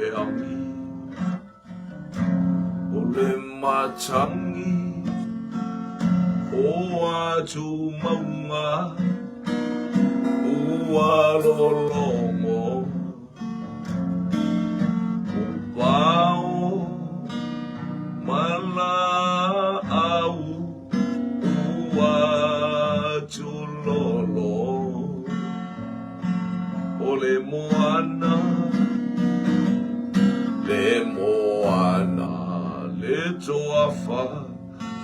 E agi o le matangi o Atumaunga ua lologo Pao ma laau ua tulolo O le moana, le moana, le toafa,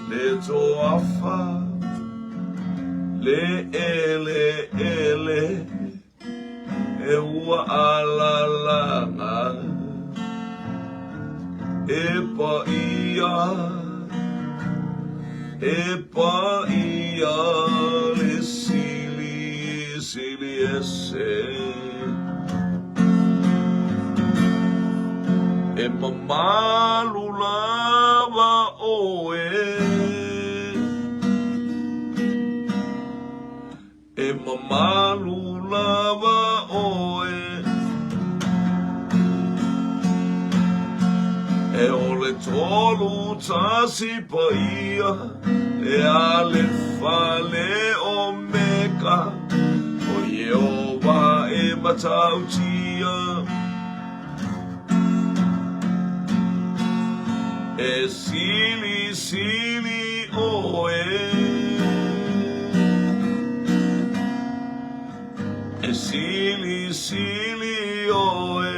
le toafa, le eleele E ua alalaga e paia, e paia le sili, sili ese. E mamalu lava oe. E mamalu lava oe. E o le 31 paia e Alefa le Omeka o Ieova e matautia. E silisili oe. E silisili oe.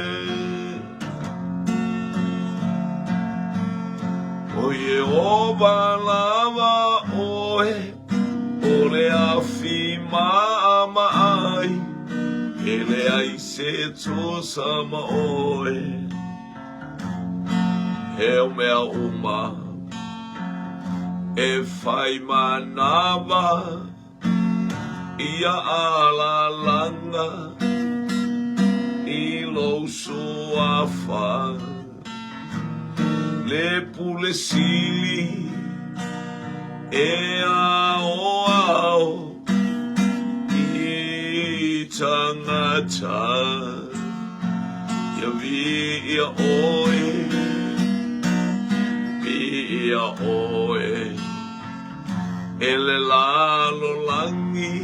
O Iehova lava oe, o le afi maʻamaʻai, e leai se tusa ma oe. He mea uma e whai manawa ia alalanga i lou suafa le pule sili e aoao i tangata. Ia viia ʻoe, viia ʻoe, e le lalolagi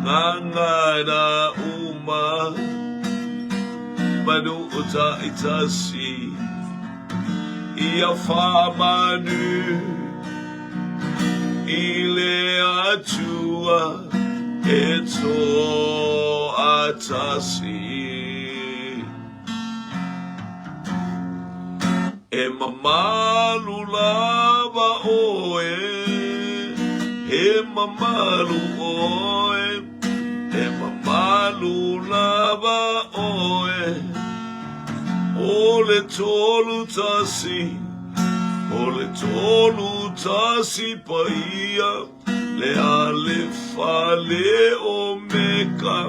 gagana uma manu taitasi ia faamanu i le Atua e toatasi. E mamalu lava ʻoe, he mamalu ʻoe, e mamalu lava ʻoe. ʻO le 31, ʻo le 31 paia, le Alefa, le Omeka,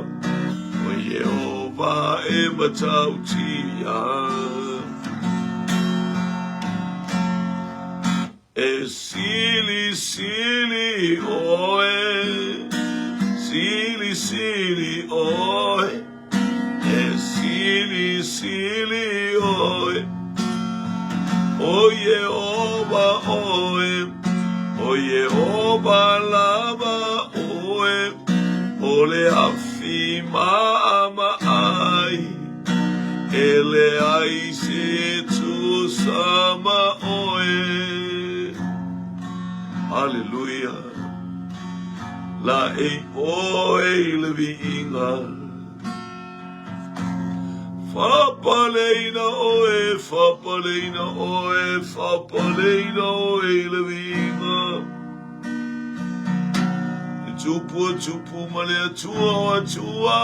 ʻo Iēhova e matautia. E silisili ʻoe, silisili ʻoe, e silisili ʻoe, ʻo Iēhova ʻoe, ʻo Iēhova lava ʻoe, ʻo le afi maʻamaʻai. E leai se tusa ma ʻoe. Haleluia. Laʻei ʻoe i le viiga. Faapaleina ʻoe, faapaleina ʻoe, faapaleina ʻoe i le viiga. Le Tupu o Tupu ma le Atua o Atua.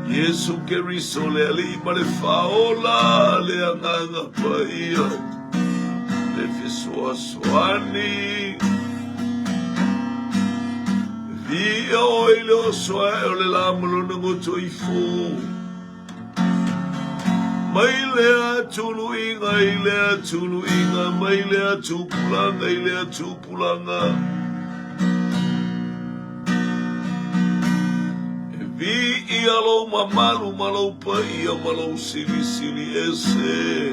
Iesu Keriso le Alii ma le Faaola, le Agaga Paia, le Fesoasoani. Viia oe i le oso ae o le la ma lona goto ifo. Mai lea tuluiga i lea tuluiga, mai lea tupulaga i lea tupulaga. E viia. Viia lou mamalu ma lou paia ma lou silisili ese.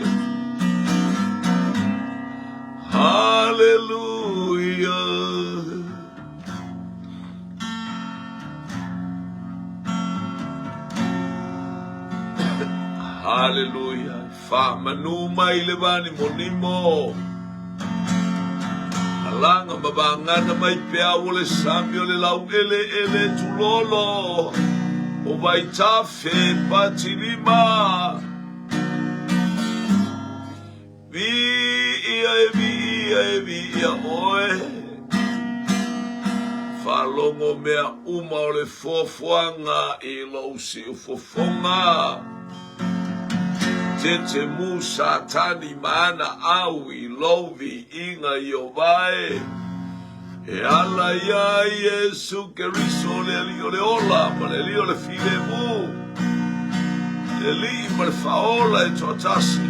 Haleluia. Haleluia. Faamanu mai le vanimonimo. Alaga ma vagana mai peau o le sami o le laueleele tulolo o Vaitafe Patilima. Viia e viia e viia oe. Faalogo mea uma o le foafoaga i lou siufofoga. Tetemu Satani ma ana au i lou viiga Ieova e. E ala iā Iesu Keriso le Alii o le ola ma le Alii o le filemu, le Alii ma le Faaola e toatasi.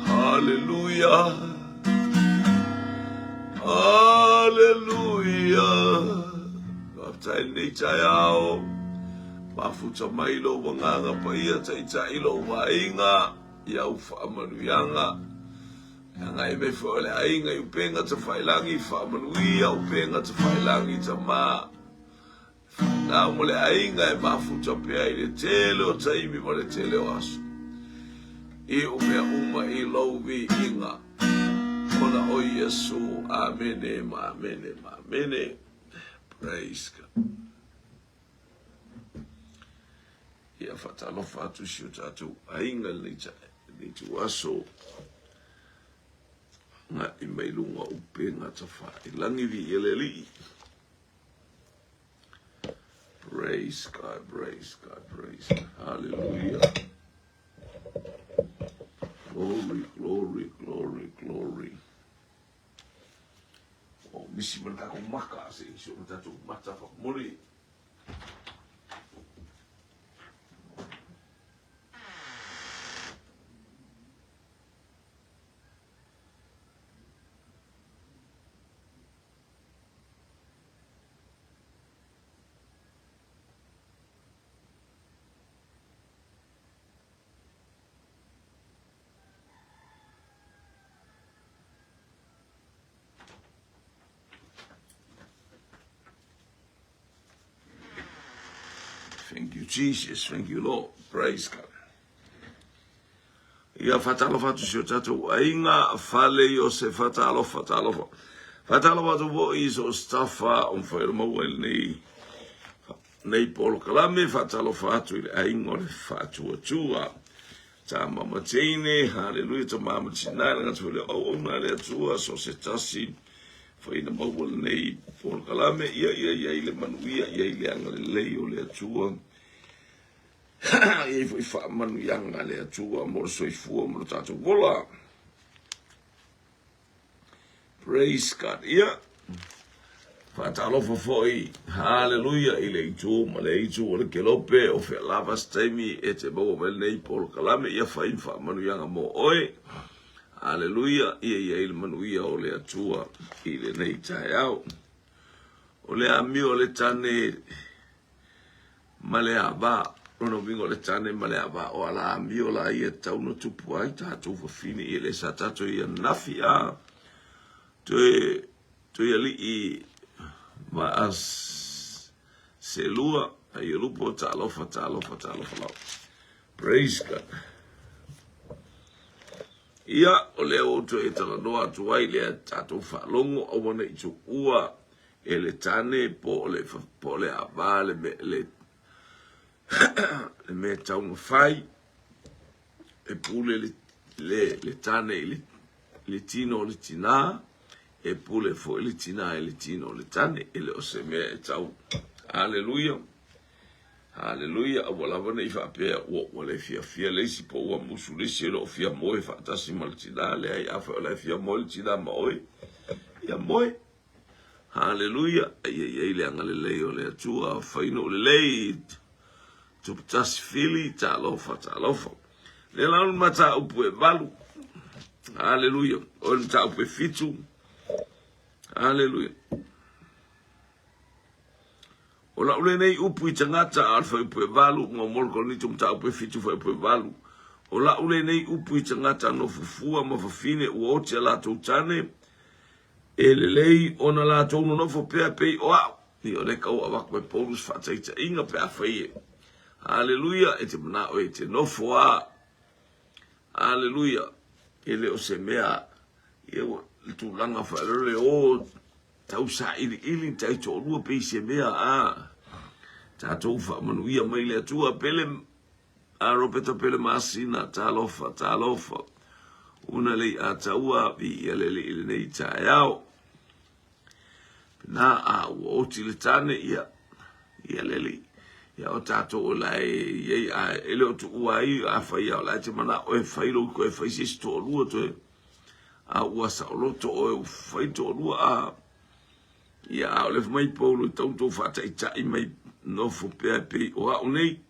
Haleluia! Haleluia! Faafetai i lenei taeao. Mafuta mai lou agaga paia, taitai lou aiga i au faamanuiaga. E agai mai foi o le aiga i upega tafailagi, faamanuia upega tafailagi tama. Whanau mo le aiga e mafuta pea i le tele o taimi ma le tele o aso. I u mea uma i lou viiga. Ona o Iesu. Amene ma amene ma amene. Praise God. Ia whatalofa atu si o tātou aiga lenei ituaso. Nga i mai lunga upenga tawha i langi vi i le alii. Praise God, praise God, praise God. Hallelujah. Glory, glory, glory, glory. O misi ma le tatou maka, se i so le tatou mata whakamoli. Thank you, Jesus. Thank you, Lord. Praise God. Ia whatalofa atu si o tatou aiga, fale i o se whatalofa, talofa. Whatalofa atu fo i so staffa o mwhaero maua i lenei nei polokalame, whatalofa atu i le aiga o le whaatuatua. Tā mama teine, haleluia, tā mama tina, le ngata le au au le atua, so se tasi, whaina maua lenei polokalame, ia ia ia i le manuia, ia i le anga lelei o le atua. E i ai foi faamanuiaga a le Atua mo le soifua ma lo tatou ola. Praise God. Ia, faatalofa foi, haleluia, i le itu ma le itu o le kelope o fea lava se taimi e te maua mai lenei polokalame, ia fai ma faamanuiaga mo oe. Haleluia, ia i ai le manuia o le Atua i lenei taeao. O le amio o le tane ma le ava, lona uiga o le tane ma le ava, o ala amio la ia e tatau ona tupu ai tatou fafine ia le sa tatou ia nafi a toe toe alii ma as selua ai o lupo talofa talofa talofa lau. Praise God. Ia, o lea ua toe talanoa atu ai lea tatou faalogo aua ne i tuua E le tane po o le po o le ava le me le le mea e tatau ona fai, e pule le le le tane i le le tino o le tinā, e pule foi le tinā i le tino o le tane, e le o se mea e tau. Haleluia! Haleluia! Aua lava ne i faapea ua ua le fiafia le isi po ua musu le isi e le o fia moe faatasi ma le tinā, leai, afai o la e fia moe le tinā ma oe, ia moe. Haleluia! Ia i ai le agalelei o le Atua, fainu lelei, tupu tasi fili, talofa, talofa. Le la le mataupu e valu. Haleluia! O le mataupu e fitu. Haleluia! O la'u lenei upu i tagata, a o le fuaiupu e valu, muamua o le Korinito mataupu e fitu fuaiupu e valu. O la'u lenei upu i tagata nofo fua ma fafine ua oti a latou tane, e lelei ona latou nonofo pea pei o a'u. Ia o lea kau avatu e Paulu se faataitaiga pe afai e Haleluia e te mana'o e te nofo a Haleluia e le o se mea ia ua le tulaga faale o tau sailiili ni taitoalua pei se mea a tatou faamanuia mai le Atua pele a Roberta pele masina talofa talofa una lei ataua viia le alii i lenei taeao na a ua oti le tane ia ia le alii ia o tatou o la e iai a e le o tuua ai a fai a o la e te manao e fai lou toe fai se isi toalua toe a ua saoloto oe ua fai toalua a ia a o le mai Paulo e tau tou faataitai mai nofo pea pei o a'u nei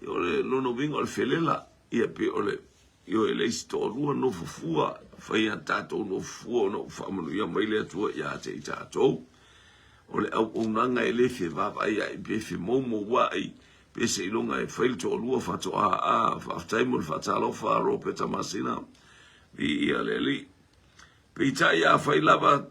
ia o le lona uiga o le felela ia pei o le ioe le isi toalua nofo fua fai a tatou nofo fua ona ua faamanuia mai le Atua ia te i tatou o le auaunaga e le fevaavaaia'i pe femoumoua'i pe seiloga e fai le toalua faatoa a faafetai mo le faatalofa a Ropeta Masina Viia le Alii. Peitai afai lava,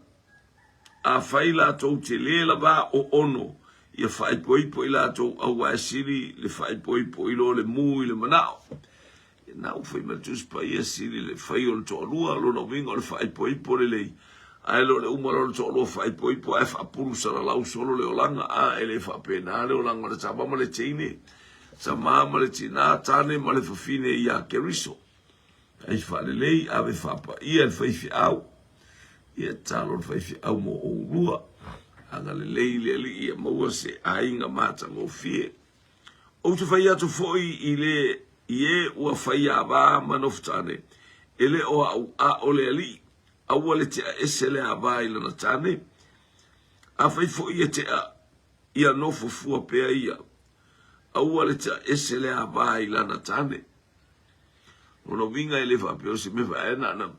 afai latou te le lava o ono, ia faaipoipo i latou aua e sili le faaipoipo i lo le mu i le manao. Na ua fai mai le Tusi Paia, sili le fai o le toalua, lona uiga o le faaipoipo lelei, ae le o le uma loa o le toalua faaipoipo ae faapulu salalau solo le olaga. A, e le faapena le olaga o le tama ma le teine, tama ma le tina, tane ma le fafine ia Keriso. Ai faalelei ave faapaia le faifeau. Ia tatalo le faifeau mo oulua. Agalelei le Alii ia maua se aiga matagofie. Ou te fai atu foi i le i e ua faiava ma nofotane, e le o a'u a o le Alii, aua le tea ese le ava i lana tane. Afai foi e tea, ia nofo fua pea ia. Aua le tea ese le ava i lana tane. Lona uiga e le faapea o se mea fae na na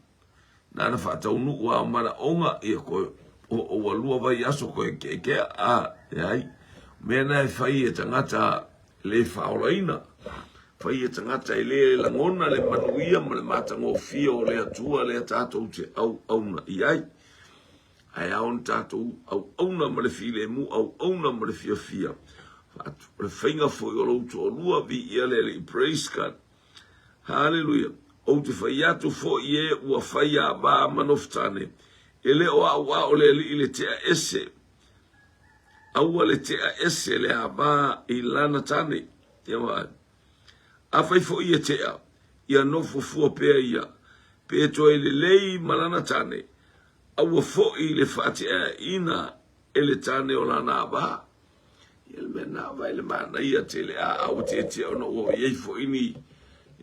na na faataunuu a manaoga ia koe o o ua lua vaiaso koe keekea a leai mea na e fai e tagata le faaolaina fai e tagata e le lagona le manuia ma le matagofie o le Atua lea tatou te auauna i ai. Ae ao ona tatou auauna ma le filemu, auauna ma le fiafia. O le faiga foi o lou toalua, viia le Alii, praise God. Haleluia. Ou te fai atu foi e ua fai ava ma nofotane, e le o a'u a o le Alii le tea ese. Aua le tea ese le ava i lana tane. Ia vaai. Afai foi e tea, ia nofo fua pea ia, pe toe lelei ma lana tane, Aua foi le faateaina e le tane o lana ava. Ia le mea na vaai le manaia tele a a ua tietie ona ua i ai foi ni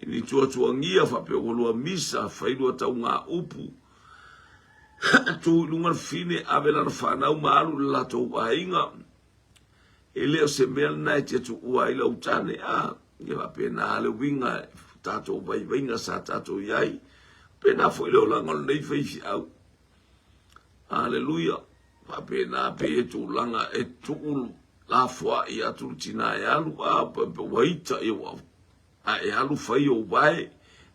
ni tuatuagia faapea ua lua misa fai lua tauga upu tu i luga le fine ave lana fanau ma alu i le latou aiga. E le o se mea lena e te tuua ai lau tane a ia faapena le uiga tatou vaivaiga sa tatou i ai. Pena foi le olaga o lenei faifeau. Aleluia. Faapena pe e tulaga e tuu lafoai atu le tina e alu a pe ua ita ia ua A e alu fai ou vae,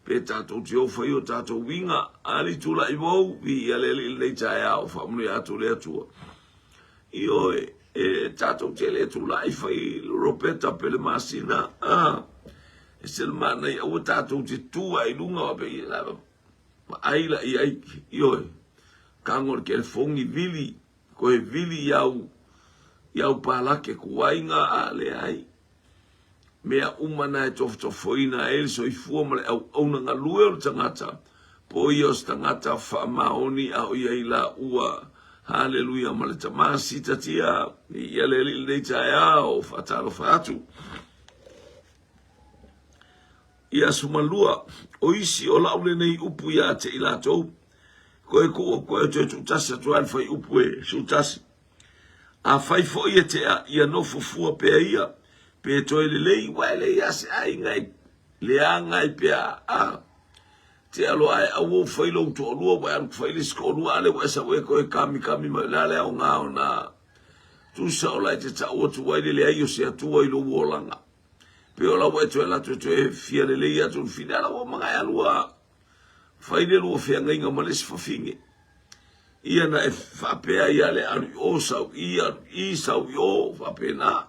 pe tatou te o fai o tatou uiga, Ali tulai vou, viia le Alii i lenei taeao, faamanuia atu le Atua. Ioe, e tatou te le tulai fai Ropeta pe le masina, a, e se le manaia, aua tatou te tu ai luga, pe i la, vaai la i ai, ioe, kago le kelefogi vili, koe vili i au, i au palake kuaiga, a leai. Mea uma na e tofotofoina ai le soifua ma le auauna galue o le tagata, po o ia o se tagata faamaoni a o i ai la ua Haleluia ma le Tama sitatia i ia le Alii lenei taeao faatalofa atu. I aso malua, o isi o lau lenei upu ia te i latou, koe kuu koe toe tuutasi atu ai le fai upu e suutasi. Afai foi e tea, ia nofo fua pea ia, pe toe lelei, ua e leai lava se aiga e leaga ai pea a tea loa ae aua ua fai lou toalua, ua e alu fai le isi toalua, a lea ua e sau e toe kamikami mai, o le a le aoga ona Tusa o la e te tau atu ai le leai o se Atua i lou olaga. Pe o la ua e toe alu atu e toe fia lelei atu le fine, a la ua maga e alu a fai le lua feagaiga ma le isi fafine. Ia na e faapea ia le alu i o sau i, alu i sau i o, faapena.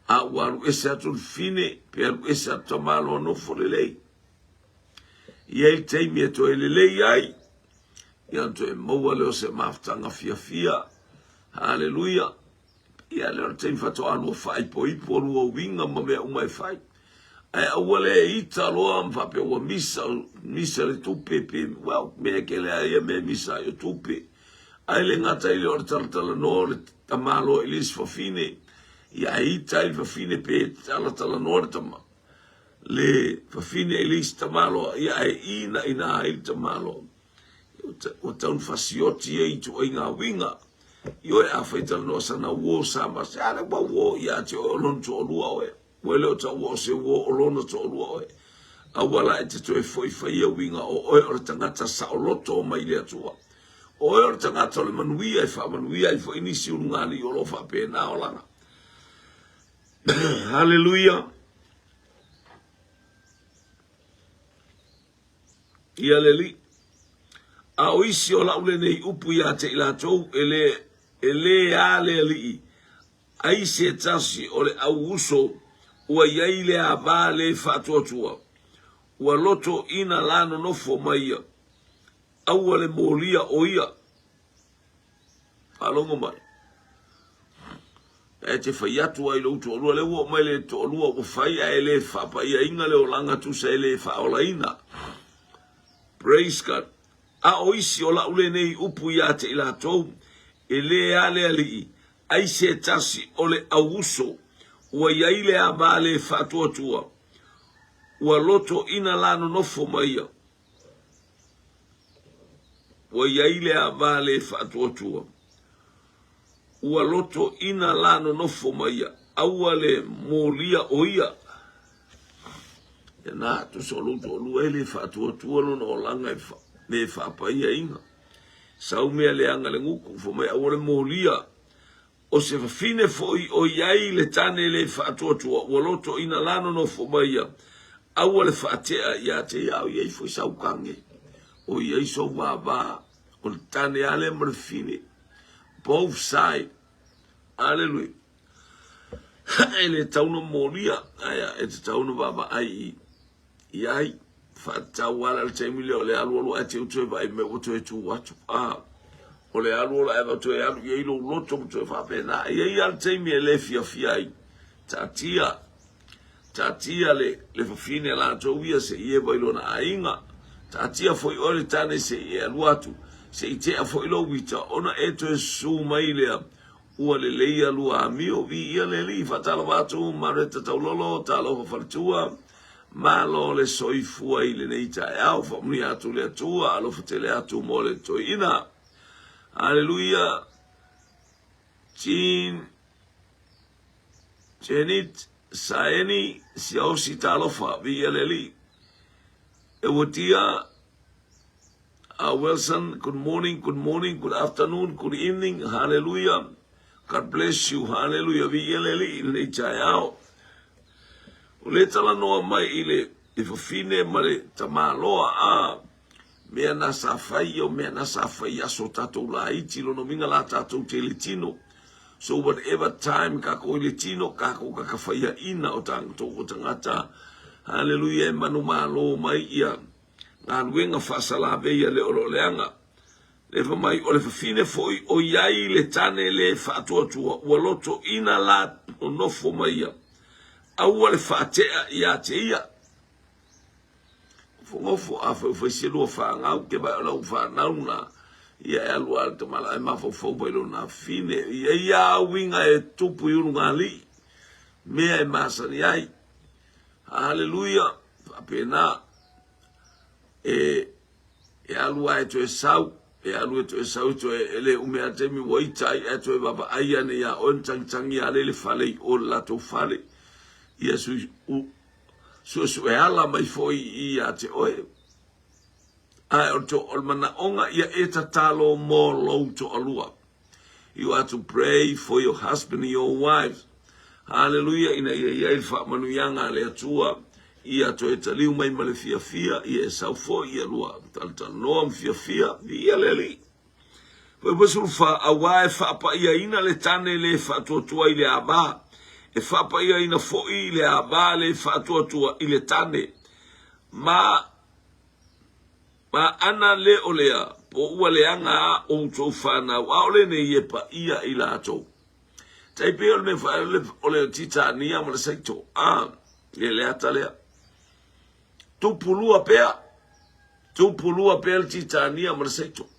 A ua alu ese atu le fine, pe alu ese atu tamaloa nofo lelei. I ai le taimi e toe lelei ai, ia ona toe maua lea o se mafutaga fiafia. Haleluia! Ia lea o le taimi faatoa lua faaipoipo lua uiga ma mea uma e fai. Ae aua le ita loa ma faapea ua misa, misa le tupe pe, well, mea e kele a ia mea e misa ai o tupe. Ae le gata i lea o le talatalanoa o le tamaloa i le isi fafine, ia e ita ai le fafine pe talatalanoa le tama, le fafine i le isi tamaloa, ia ae inaina ai le tamaloa. Ua tau na fasioti ia ituaiga uiga. Ioe, afai talanoa sana uo sa ma se ale ua uo ia te oe o lona toalua oe. Ua le o taua o se uo o lona toalua oe. Aua la e te toe foi fai ia uiga o oe o le tagata saoloto mai le Atua. O oe o le tagata o le manuia e faamanuia ai foi nisi ulugalii o lo o faapena olaga. Haleluia! Ia le Alii. A o isi o lau lenei upu ia te i latou, e le, e lē a le Alii, ai se tasi o le au uso ua i ai le ava le faatuatua, ua loto ina la nonofo mai ia, aua le molia o ia. Faalogo mai. E te fai atu ai lou toalua, lea ua oo mai le toalua ua fai ae le faapaiaina le olaga tusa e le faaolaina. Praise God. A o isi o lau lenei upu ia te i latou, e lē a le Alii, ai se tasi o le auuso, ua i ai le ava le faatuatua, ua loto ina la nonofo ma ia. Ua i ai le ava le faatuatua, ua lotoina la nonofo ma ia, aua le molia o ia. Ia na, tusa o lou toalua e le faatuatua lona olaga e fa, le faapaiaina. Sau mea leaga le gutu, fai mai aua le molia. O se fafine foi o i ai le tane le faatuatua, ua lotoina la nonofo ma ia, aua le faatea ia te ia, o i ai foi sau kage, o i ai sou vava, o le tane lava lea ma le fafine. Both side. Aleluia. E le tatau ona molia, ae e tatau ona vaavaai i, i ai. Faatatau lava la le taimi lea o le alualu ae te u toe vaai mai ua toe tu atu. A, o le alu ola ae toe alu i ai lou loto ma toe faapena. E i ai lava le taimi e le fiafia ai. Taatia, taatia le, le fafine latou ia se i eva i lona aiga. Taatia foi oe le tane se i e alu atu, se i tea foi lou ita, ona e toe susu mai lea ua lelei a lua amio. Viia le Alii, faatalofa atu Mareta Taulolo, talofa faletua. Malo le soifua i lenei taeao, faamanuia atu le Atua, alofa tele atu mo le toeaina. Haleluia. Jean Jenit Saeni Siaosi talofa, viia le Alii. Euatia Wilson, good morning, good morning, good afternoon, good evening, hallelujah. God bless you, hallelujah, viia le Alii i lenei taeao. O lea talanoa mai i le fafine ma le tamaloa a mea na sa fai o mea na sa fai i aso tatou laiti lona uiga la tatou te le tino. So whatever time kakou i le tino kakou kaka faiaina o tatou o tagata hallelujah e manumalo mai ia galuega faasalavei a le o lo o leaga. Le fai mai o le fafine foi o i ai le tane le faatuatua ua lotoina la nonofo ma ia. Aua le faatea ia te ia. Nofonofo afai ua fai se lua fanau ke vaai o lau fanau na ia e alu a le tamala ae mafaufau mai lona afine. Ia ia uiga e tupu i ulugalii mea e masani ai. Haleluia, faapena e E alu a e toe sau, e alu e toe sau e toe e le umi a taimi ua ita ai ae toe vaavaai ane iā oe ma tagitagi a le le fale i o le latou fale. Ia sui u suesue ala mai foi ia te oe. Ae o le, to, o le manaoga ia e tatalo mo lou toalua. You are to pray for your husband and your wife. Haleluia, ina ia i ai le faamanuiaga a le Atua, ia toe taliu mai ma le fiafia, ia e sau foi, ia lua talatalanoa ma fiafia, viia le Alii. Fuaiupu 14, Auā e faapaiaina le tane le faatuatua i le ava, e faapaiaina foi le ava le faatuatua i le tane. Ma, ma ana le o lea, po ua leaga a outou fanau, ʻaʻole nei e paia i latou. Tai pei o le mea foi o le Titania ma le Saito, a, e le ata lea. Tupulua pea, tupulua pea le Titania ma le Saito.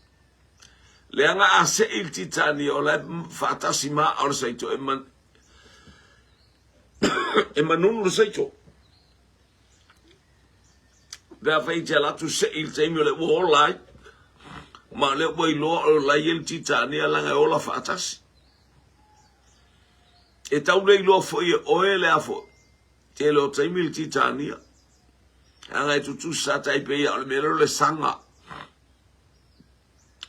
Leaga a sei le Titania o la e faatasi ma o le Saito e, man, e manunu le Saito. Pe a fai te ala atu sei le taimi o le ua ola ai. Ma o le ua iloa o la i le Titania langa e ola faatasi. E tau le iloa foi e oe le a foi. Tele o taimi le Titania. Leaga e tutusa tai pei o le mea lea o le saga.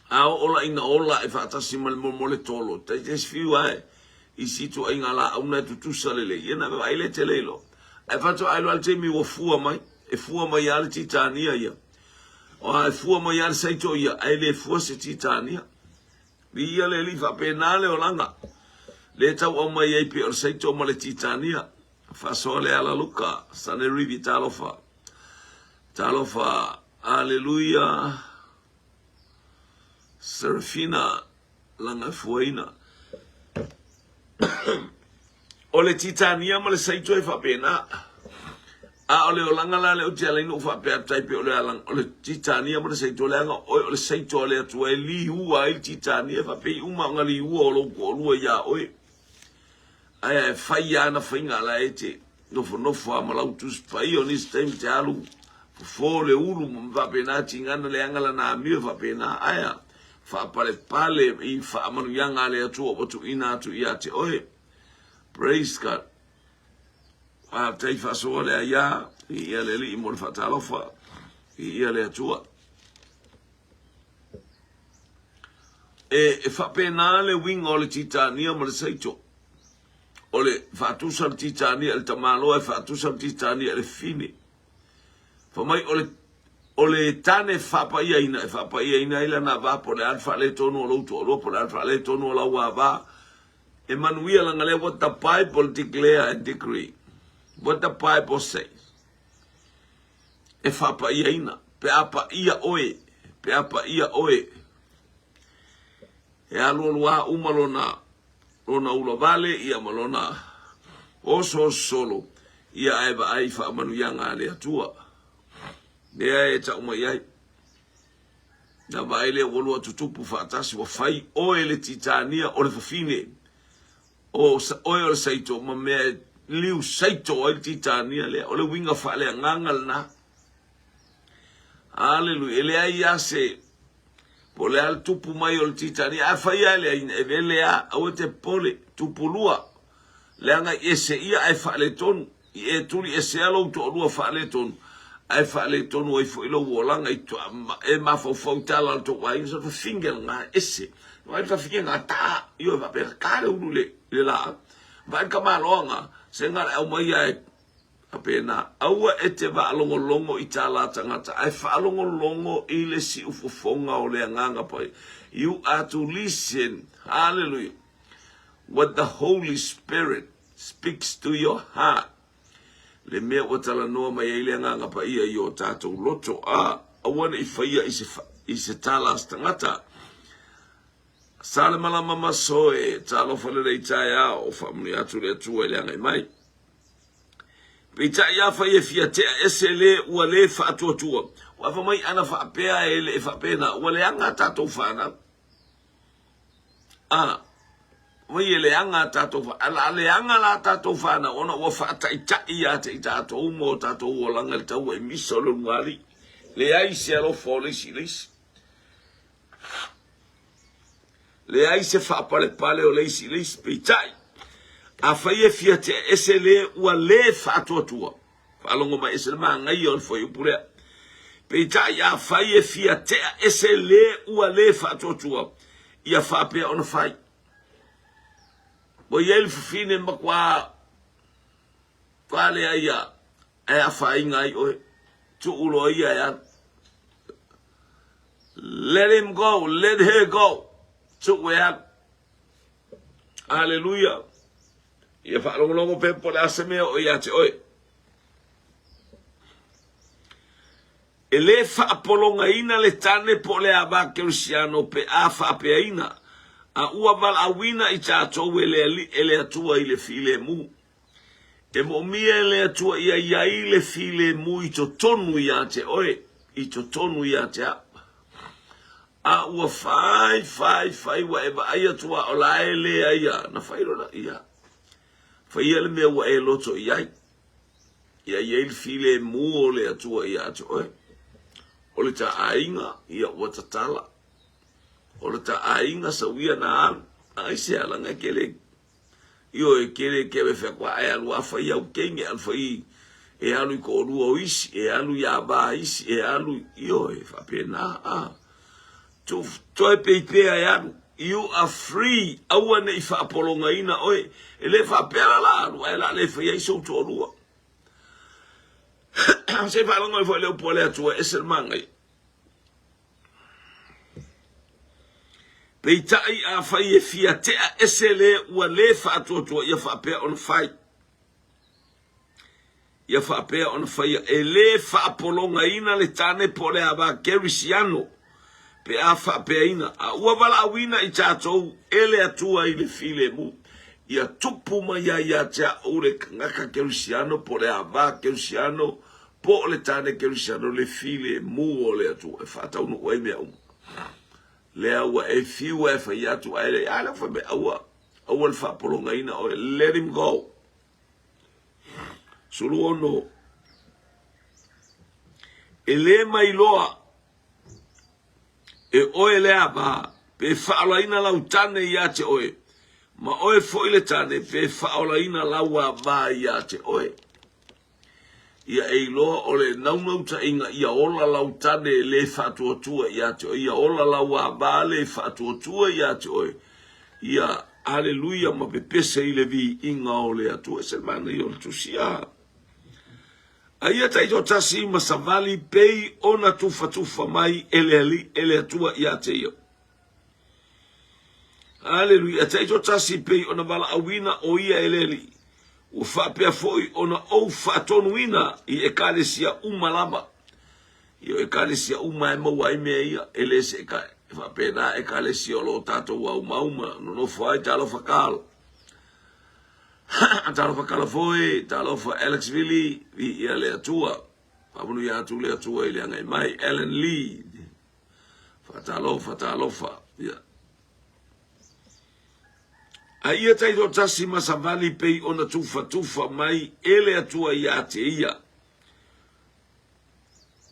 A oo la ina ola e faatasi ma le momole tolo, tai te fiu ae i si ituaiga laau na e tutusa lelei, ia na vaai lea te le iloa. Ae faatoa iloa le taimi ua fua mai, e fua mai lava le Titania ia. O e fua mai lava le saito ia, ae le fua se Titania. Viia le Alii faapena le olaga. Le tau aumai ai pei o le saito ma le Titania. Faasoa le ala Luka, Sane Rivi talofa. Talofa, aleluia. Serafina Lagafuaina. O le Titania ma le Saito e faapena. A o le olaga la lea ou te ala ai na ou faapea atu ai pei o le alaga, o le Titania ma le Saito, leaga oe o le Saito a le Atua e liua ai le Titania, e faapei uma ona liua o lou toalua iā oe. Ae e fai ana faiga la e te nofonofo a ma lau Tusi Paia o nisi taimi te alu fofo le ulu ma faapena tigana leaga lana amio e faapena ae a faapalepale i faamanuiaga a le Atua ua tuuina atu ia te oe. Praise God. Faafetai faasoa le aia i ia le Alii mo le faatalofa i ia le Atua. E faapena le uiga o le Titania ma le Saito. O le faatusa le Titania i le tamaloa, e faatusa le Titania i le fine. Fai mai o le o le tane faapaiaina, e faapaiaina ai lana ava, po o le a le faaletonu o lou toalua, po o le a le faaletonu o lau ava, e manuia lana lea, what the Bible declare and decree. What the Bible says. E faapaiaina, pe a paia oe, pe a paia oe, e alualuā uma lona, lona ulavale, ia ma lona osooso solo, ia ae vaai i faamanuiaga a le Atua. Lea e tau mai ai. Na vaai lea ua lua tutupu faatasi, ua fai oe le Titania o le fafine. O oe o le saito ma mea e liu saito ai le Titania lea. O le uiga faaleagaga lena. Aleluia. E leai lava se, po o le a le tupu mai o le Titania. A fai lava e leai, e vele lava, aua e te popole, tupu lua. Leaga i ese ia ae faaletonu. I e tuli esea lou toalua faaletonu, ae faaletonu ai foi lou olaga i e mafaufau i tala a le tou aiga, sa fafine lena ese. Vaai le fafine na ta, ioe faapea ta le ulu i le laau. Vaai le tamaloa se na le aumai ae faapena. Aua e te faalogologo i tala a tagata, ae faalogologo i le siufofoga o le Agaga Paia. You are to listen, hallelujah, what the Holy Spirit Speaks to your heart le mea ua talanoa mai ai le Agaga Paia i o tatou loto, a aua ne i faia i se, i se tala a se tagata. Salemalama Masoe, talofa lelei taeao, faamanuia atu le Atua i le agai mai. Peitai afai e fia tea ese le ua le faatuatua, ua fai mai ana faapea e le faapena, ua leaga a tatou fanau. A, mai e leaga a tatou fa, a la leaga la tatou fanau ona ua faataitai ia te i tatou ma o tatou olaga i le taua i misa o le ulugalii. Leai se alofa o le isi i le isi. Leai se faapalepale o le isi i le isi. Peitai, afai e fia tea ese le ua le faatuatua, Faalogo mai ese le manaia o le fuaiupu lea. Peitai afai e fia tea ese le ua le faatuatua, ia faapea ona fai. Ua i ai le fafine matua pale ai ia e afaina ai oe. Tuu loa ia e alu. Let him go, let her go. Tuu e alu. Aleluia. Ia faalogologo pea po o le a se mea o ia te oe. E le faapologaina le tane po o le ava kerisiano pe a faapeaina, a ua valaauina i tatou e le Alii e le Atua i le filemu. E moomia e le Atua ia i ai le filemu i totonu ia te oe, i totonu ia te au. A ua fai, fai, fai, ua e vaai atu a o la e leai a, na fai loa ia. Faia le mea ua e loto i ai. Ia i ai le filemu o le Atua ia te oe. O le ta aiga, ia ua tatala. O le ta aiga sau ia na alu. Ai se alaga e kele. Ioe, e kele ke awe whea kua e alu a whai au kenge, alu whai e alu i ko olua o isi, e alu i a vā isi, e alu, ioe, whapena, a. Tu, toe peipea e alu. You are free, aua ne i whaapolongaina oe. E le whaapea la la alu, ae la le whai ai sou toalua. Se whaalongo e fo le upu a le Atua, e ese le mangai. Peitai afai e fia tea ese le ua le faatuatua ia faapea ona fai. Ia faapea ona faia e le faapologaina le tane po o le ava kerisiano pe a faapeaina a ua valaauina i tatou e le Atua i le filemu. Ia tupu mai ai ia te au le kangaka kerisiano po o le ava kerisiano Po o le tane kerisiano le filemu o le Atua e faataunuu ai mea uma. Lea ua e fiu e fai atu ae le a le fai mai aua aua le faapologaina oe let him go. 16 E le mailoa e oe le ava pe faaolaina lau tane ia te oe, ma oe foi le tane pe faaolaina lau ava ia te oe. Ia e iloa o le naunautaiga ia ola lau tane e le faatuatua ia te oe, ia ola lau ava le faatuatua ia te oe, ia aleluia ma pepese i le viiga o le Atua. E se manaia o le tusi a. A ia taitoatasi ma savali pei ona tufatufa mai e le Alii e le Atua ia te ia. Aleluia, taitoatasi pei ona valaauina o ia e le Alii, ua faapea foi ona ou faatonuina i ekalesia uma lava. I o ekalesia uma e maua ai mea ia, e le se eka, e faapena ekalesia o lo o tatou aumauma, nonofo ai talofa Carl. Talofa Carl foi, talofa Alex Vili, viia le Atua. Faamanuia atu le Atua i le agai mai, Alan Lee. Faatalofa, talofa. Ia. A ia taitoatasi ma savali pei ona tufatufa mai e le Atua ia te ia.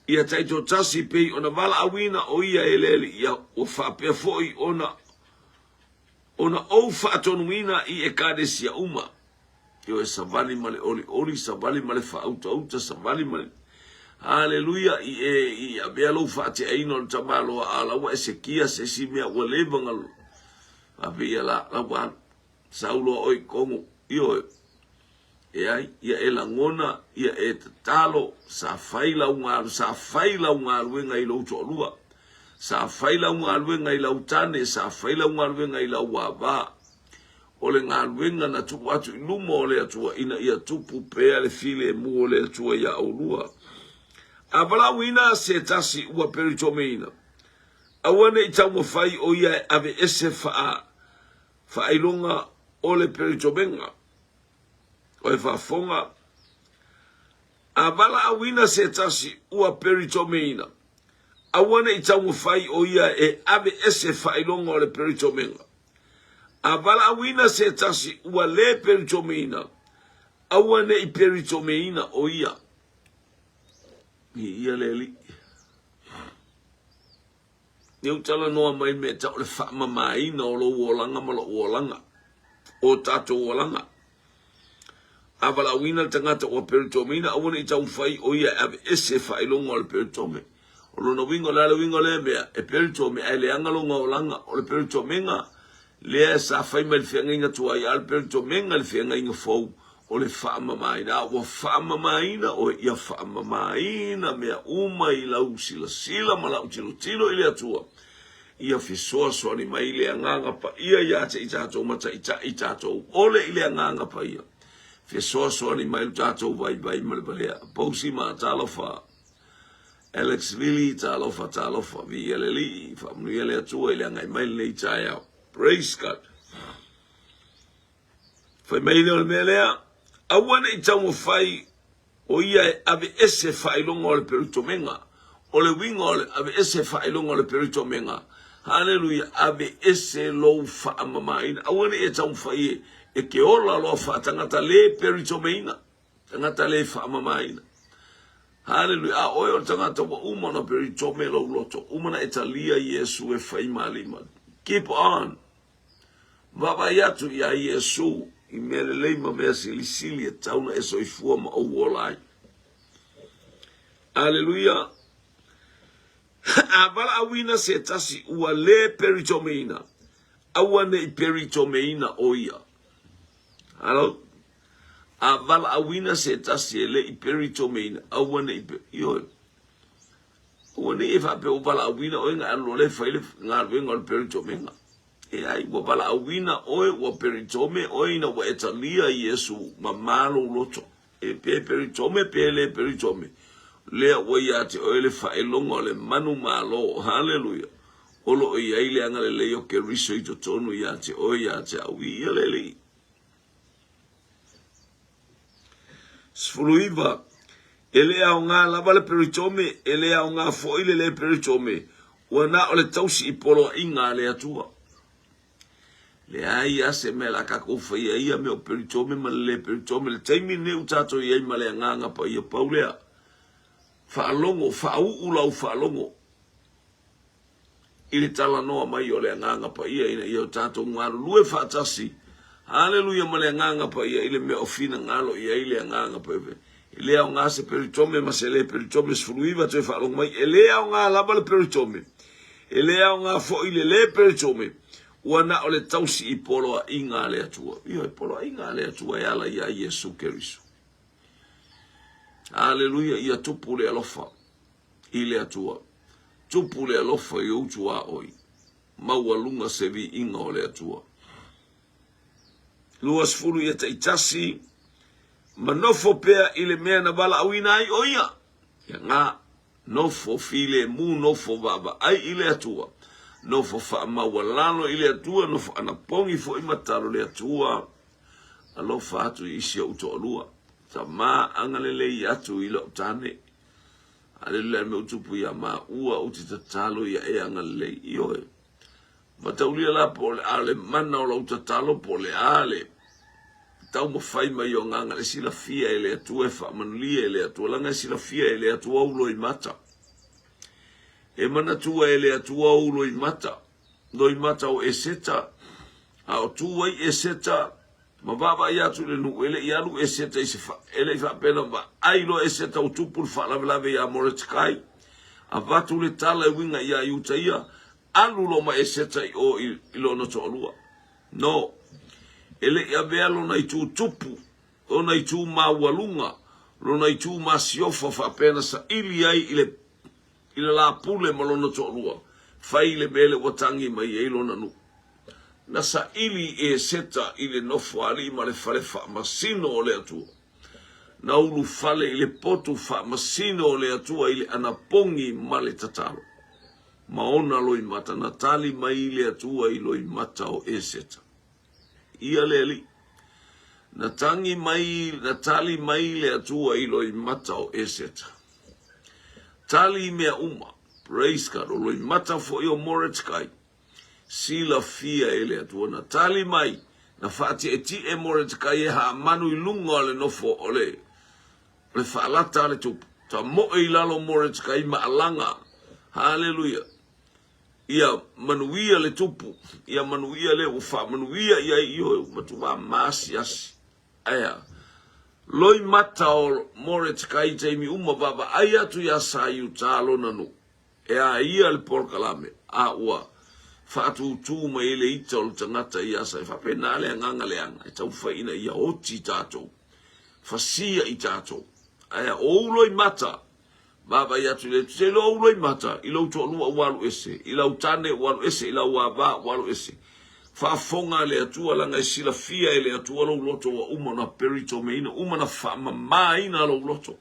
Ia taitoatasi pei ona valaauina o ia e le Alii, ia ua faapea foi ona ona ou faatonuina i ekalesia uma. Ioe, savali ma le olioli, savali ma le faautauta, savali ma le Haleluia, i e i avea lou faateaina o le tamaloa a la ua e sekia se isi mea ua leva na faapea ia la, la ua alu. Sau loa oe i totonu, ioe, e ai, ia e lagona, ia e tatalo, sa fai lau galu, sa fai lau galuega i lou toalua, sa fai lau galuega i lau tane, sa fai lau galuega i lau ava. O le galuega na tuu atu i luma o le Atua ina ia tupu pea le filemu o le Atua iā ʻolua. A valaauina se tasi ua peritomeina, aua ne i taumafai ʻo ia e aveese faa faailoga o le peritomega. Oe faafofoga, a valaauina se tasi ua peritomeina, aua ne i taumafai ʻo ia e aveese faailoga o le peritomega. A valaauina se tasi ua le peritomeina, aua ne i peritomeina ʻo ia. Viia le Alii. Ia ou talanoa mai mea tau o le faamamaina o lou olaga ma lou olaga, o tatou olaga. A valaauina le tagata ua peritomeina, aua ne i taumafai ʻo ia e aveese faailoga o le peritome. O lona uiga, o le a le uiga o lea mea? E peritome ae leaga lona olaga. O le peritomega, Lea sa fai mai le feagaiga tuai, a o le peritomega i le feagaiga fou, o le faamamaina. A ua faamamaina oe, ia faamamaina mea uma i lau silasila ma lau tilotilo i le Atua. Ia fesoasoani mai le Agaga Paia ia te i tatou ma taitai tatou ole i le Agaga Paia. Fesoasoani mai lo tatou vaivai ma le valea. Pousi ma talofa. Alex Lily, talofa, talofa. Viia le Alii, faamanuia le Atua i le agai mai lenei taeao. Praise God. Fai mai lea o le mea lea, aua ne i taumafai o ia e aveese faailoga o le peritomega. O le uiga o le aveese faailoga o le peritomega, haleluia, aveese lou faamamaina. Aua ne i e taumafai e, e te ola loa faatagata le peritomeina, tagata le faamamaina. Haleluia, a oe o le tagata ua uma ona peritome lou loto, uma ona e talia Iesu e fai ma alii ma. Keep on. Vaavaai atu iā Iesū i mea lelei ma mea silisili e tatau ona e soifua ma ou ola ai. Aleluia! A valaauina se tasi ua lē peritomeina, aua ne i peritomeina ʻo ia. Halo? A valaauina se tasi e le i peritomeina, aua ne i, ioe, aua ne i e faapea ua valaauina ʻoe na e alu loa lea e fai le galuega o le peritomega. Leai, ua valaauina oe, ua peritome oe ina ua e talia Iesu mamā lou loto. E pe peritome pe le peritome, lea ua ia te oe le faailoga o le manu malo, haleluia, o lo o i ai le agalelei o Keriso i totonu ia te oe, ia te au. Viia le Alii. 19. E le aoga lava le peritome, e le aoga foi le le peritome, ua na o le tausi i poloaiga a le Atua. Leai a se mea la tatou faia ia mea o peritome ma le le peritome, le taimi lenei ua tatou i ai ma le Agaga Paia, pau lea, faalogo, faauu lau faalogo. i le talanoa mai o le Agaga Paia ina ia o tatou galulue faatasi, haleluia, ma le Agaga Paia i le mea o finagalo i ai le Agaga Paia. E le aoga se peritome ma se le peritome 19 toe faalogo mai, e le aoga lava le peritome, e le aoga foi le le peritome, ua na o le tausi i poloaiga a le Atua. Ioe, poloaiga a le Atua e ala iā Iesu Keriso. Haleluia, ia tupu le alofa. i le Atua. Tupu le alofa i ou tuaoi, maualuga se viiga o le Atua. 20 ia taitasi, ma nofo pea i le mea na valaauina ai o ia. Ia nga, nofo filemu, nofo vaavaai i le Atua, nofo faamaualalo i le Atua, nofo anapogi foi ma talo le Atua. Alofa atu i isi ou toalua, tama agalelei atu i lou tane. Aleluia le mea ua tupu ia maua ou te tatalo ia e agalelei. Ioe. Mataulia la po o le a le mana o lau tatalo po o le a le taumafai mai o agaga le silafia e le Atua e faamanulia e le Atua leaga e silafia e le Atua ou loimata. E manatua e le Atua ou loimata, loimata o Eseta, a o tu ai Eseta Ma vaavaai atu i le nuu, e le i alu Eseta i se fa, e le i faapea na vaai loa Eseta ua tupu le faalavelave ia Moretekai. Avatu le tala e uiga ia Iuta ia, alu loa ma Eseta i o i, i lona toalua. No. E le i avea lona itu tupu, lona itu maualuga, lona itu masiofa faapea na saili ai i le, i le lā pule ma lona toalua, fai le mea lea ua tagi mai ai lona nuu. Na saili Eseta i le nofoalii ma le fale faamasino o le Atua. Na ulufale i le potu faamasino o le Atua i le anapogi ma le tatalo. Ma ona loimata, na tali mai le Atua i loimata o Eseta. Ia le Alii. Na tagi mai, na tali mai le Atua i loimata o Eseta. Tali i mea uma. Praise God. O loimata foi o Moretkai. Silafia e le Atua na tali mai, na faatietie Moretekai e Hamanu i luga o le nofo o le, o le faalata a le tupu. Tamoe i lalo Moretekai ma alaga. Haleluia. Ia manuia le tupu, ia manuia le ua faamanuia i ai ioe ua matua maasiasi. Aea. Loimata o Moretekai i taimi uma vaavaai atu iā Saiutā lona nuu. E a ia le polokalame, a ua. Faatūtū mai ai le ita o le tagata ia sa e faapena le agaga leaga e taumafai ina ia oti tatou, fasia i tatou. Ae o ou loimata, vaavaai atu i le te iloa ou loimata i lou toalua ua alu ese, i lau tane ua alu ese, i lau ava ua alu ese. Faafofoga le Atua leaga e silafia e le Atua lou loto ua uma ona peritomeina, uma ona faamamaina lou loto.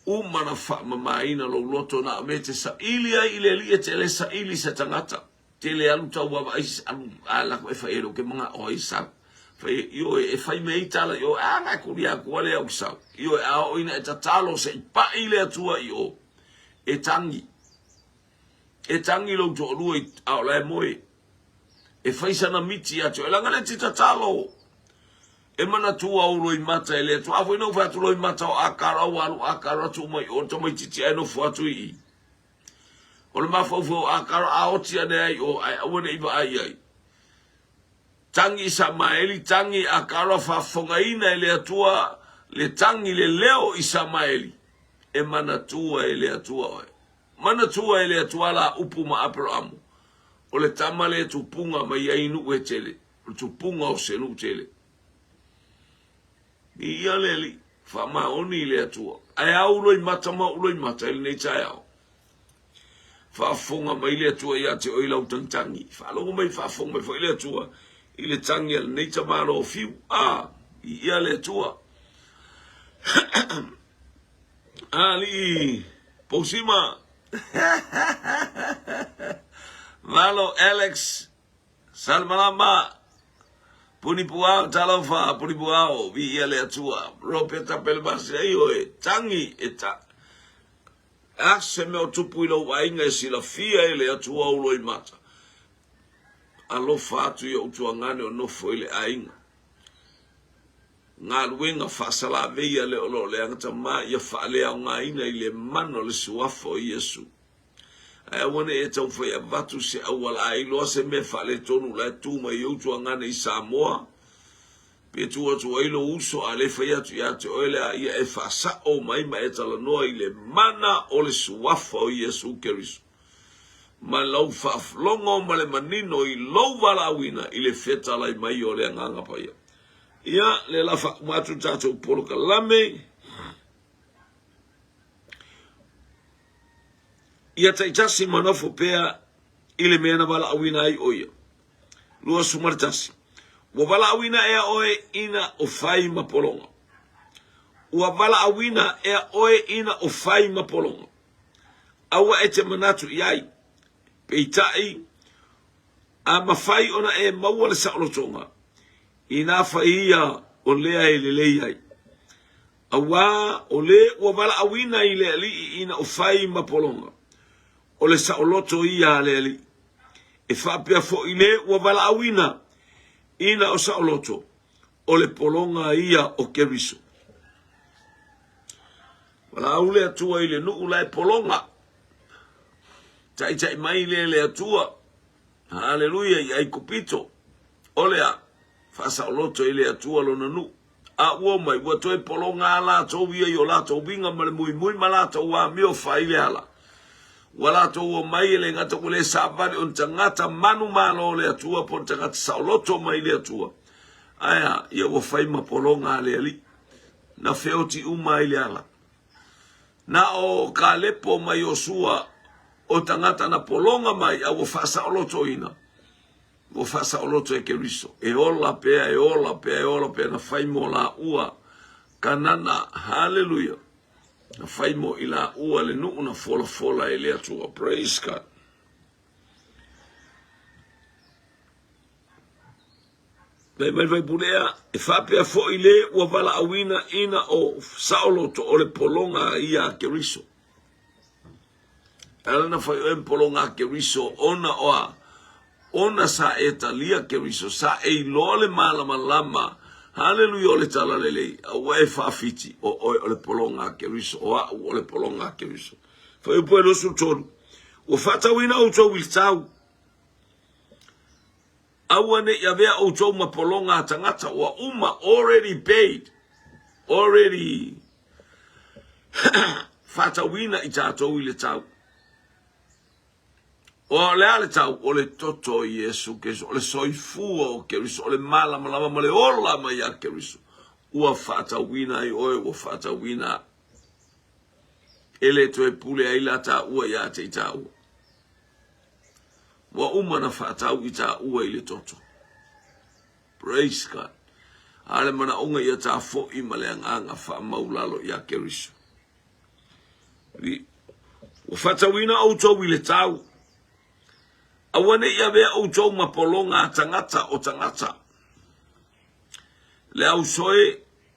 Uma na faamamaina lou loto na o mea e te saili ai i le Alii e te le saili i se tagata. Te le alu tau vaavaai se alu a lako e fai ai lou ke manao ai sau. Fai ioe e fai mea i tala i o a nga kuli aku ale au sau. Ioe a o ina e tatalo se i pai le Atua i o. E tangi. E tangi lou toalua i a o la e moe. E fai sana miti ia te oe. Leaga le te tatalo. E manatua ou loimata e le Atua. A foi na ou fai atu loimata o Akara ua alu Akara tuu mai o tamaititi ae nofo atu i i. O le mafaufau o Akara a oti ane ai o ae aua ne i vaai ai. Tangi Isamaeli, tangi Akara faafofogaina e le Atua le tangi le leo Isamaeli. E manatua e le Atua oe. Manatua e le Atua la upu ma Aperaamu, o le tama lea tupuga mai ai nuu e tele, o le tupuga o se nuu tele. Viia le Alii, faamaoni i le Atua. Ae a ou loimata ma ou loimata i lenei taeao? Faafofoga mai le Atua ia te oe i lau tagitagi. Faalogo mai, faafofoga mai foi le Atua i le tagi a lenei tamaloa o Fiu. A, viia le Atua. Alii Pousima. Malo Alex Salmalama Punipuao talofa Punipuao viia le Atua Ropeta Pelemasi ai oe tangi e ta a se mea o tupu i lou aiga e silafia e le Atua ou loimata alofa atu i ou tuagane o nofo i le aiga Galuega faasalavei a le o lo o leaga tama ia faaleaogaina i le mana o le Suafa o Iesu. Ae aua ne i e taumafai e avatu se auala a iloa se mea faaletonu la e tu mai i ou tuagane i Samoa, pe tu atu ai lou uso a le fai atu ia te oe le a ia e faasao mai ma e talanoa i le mana o le Suafa o Iesu Keriso ma lau faalogo ma le manino i lou valaauina i le fetalai mai o le Agaga Paia. Ia, lea la faauma atu le tatou polokalame. Ia taitasi ma nofo pea i le mea na valaauina ai o ia. 21. Ua valaauina ea oe ina o fai ma pologa. Ua valaauina ea oe ina o fai ma pologa. Aua e te manatu i ai. Peitai, a mafai ona e maua le saolotoga, inā fai ia o lea e lelei ai. Auā o le ua valaauina i le Alii ina o fai ma pologa, o le saoloto ia a le Alii. E faapea foi le ua valaauina ina o saoloto, o le pologa ia o Keriso. Valaau le Atua i le nuu la e pologa. Taitai mai le le Atua. Haleluia i Aikupito. O le a faasaoloto i le Atua lona nuu. A ua omai, ua toe pologa a latou ia i o latou uiga ma le muimui ma latou amio fai le ala. Ua latou omai e le gata ua le savali o ni tagata manumalo o le Atua po o ni tagata saoloto mai le Atua. Ae a, ia ua fai ma pologa a le Alii. Na feoti uma ai le ala. Na o Kalepo ma Iosua o tagata na pologa mai a ua faasaolotoina, ua faasaoloto e Keriso. E ola pea, e ola pea, e ola pea, na fai mo laua Kanana. Haleluia! Na fai mo i laua le nuu na folafola e le Atua. Praise God. Fai mai le faipule ea, e faapea foi le ua valaauina ina o saoloto o le pologa ia a Keriso. E ala na fai oe ma pologa a Keriso ona o a? Ona sa e talia Keriso, sa e iloa le malamalama, haleluia o le talalelei, a ua e faafiti o oe o le pologa a Keriso, o au o le pologa a Keriso. Fuaiupu e 23, ua faatauina outou i le tau. Aua ne i avea outou ma pologa a tagata ua uma, already paid, already faatauina i tatou i le tau. O le a le tau? O le toto o Iesu Keriso, o le soifua o Keriso, o le malamalama ma le ola mai ia Keriso, ua faatauina ai oe, ua faatauina au. E le toe pule ai la taua ia te i taua. Ua uma na faatau i taua i le toto. Praise God. A le manaoga ia tafo'i ma le agaga faamaulalo ia Keriso. Ua faatauina outou i le tau. Aua ne i avea outou ma pologa a tagata o tagata. Le ausoe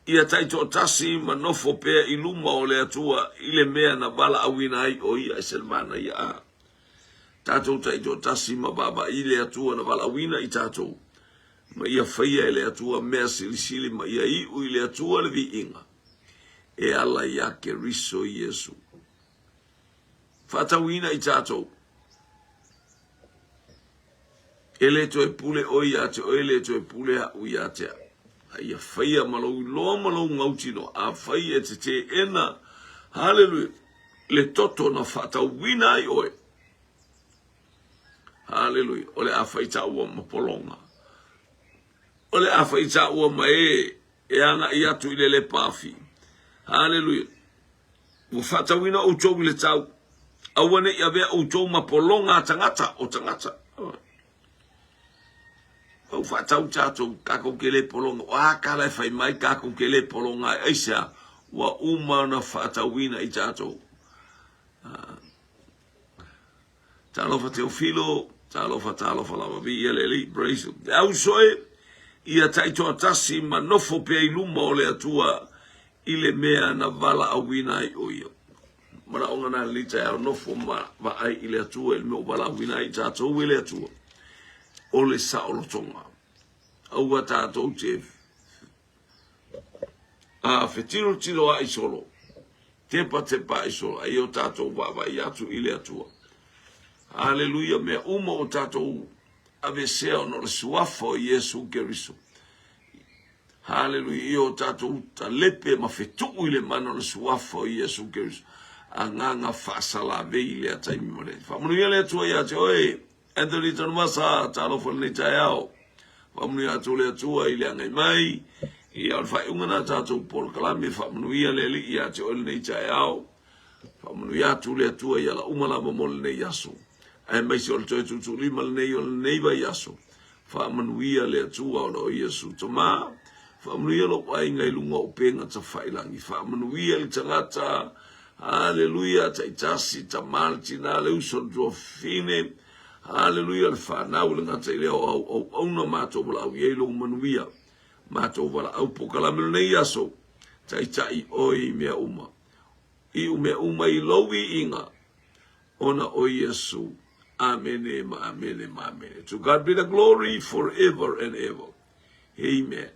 ia taitoatasi ma nofo pea i luma o le Atua i le mea na valaauina ai o ia e se le manaia a tatou taitoatasi ma vaavaai i le Atua na valaauina i tatou ma ia faia e le Atua mea silisili ma ia iu i le Atua le viiga e ala iā Keriso Iesu. Faatauina i tatou. E le toe pule oe ia te oe, e le toe pule a'u ia te au. A ia faia ma lou iloa ma lou gautinoa, afai e te teena, haleluia, le toto na faatauina ai oe. Haleluia, o le a fai taua ma pologa. O le a fai taua ma e e agai atu i le lepaafi. Haleluia. Ua faatauina outou i le tau. Aua ne i avea outou ma pologa a tagata o tagata. Ua faatau tatou, tatou te le pologa. O a tala e fai mai, tatou te le pologa ai. Aisea? Ua uma ona faatauina i tatou. Talofa Teofilo, talofa, talofa lava, viia le Alii, praise Le ausoe, ia taitoatasi ma nofo pea i luma o le Atua i le mea na valaauina ai o ia. Manaoga na lenei taeao, nofo ma vaai i le Atua i le mea ua valaauina ai i tatou e le Atua, o le saolotoga. Aua tatou te A fetilotilo ai solo, tepatepa ai solo, a ia o tatou vaavaai atu i le Atua. Haleluia, mea uma o tatou aveesea ona o le suafa o Iesu Keriso. Haleluia, ia o tatou talepe ma fetuu i le mana o le suafa o Iesu Keriso. Agaga faasalavei i lea taimi ma lea. Faamanuia le Atua ia te oe. Anthony Tanumasa, talofa lenei taeao. Faamanuia atu le Atua i le agai mai. Ia, o le faaiuga na tatou polokalame, faamanuia le Alii ia te oe lenei taeao. Faamanuia atu le Atua i ala uma lava mo lenei aso. Aemaise o le toe tuutuulima lenei o lenei vaiaso. Faamanuia le Atua ona o Iesu Tama. Faamanuia lou aiga i luga o upega tafailangi. Faamanuia le tagata. Haleluia, taitasi, tama, le tina, le uso, le tuafafine. Haleluia, le fanau, le gata i lea o au auauna matou valaau i ai lou manuia. Matou valaau pokalame lenei aso. Taitai oe i mea uma. Iu mea uma i lou viiga. Ona o Iesu. Amene ma amene ma amene. To God be the glory forever and ever. Amen.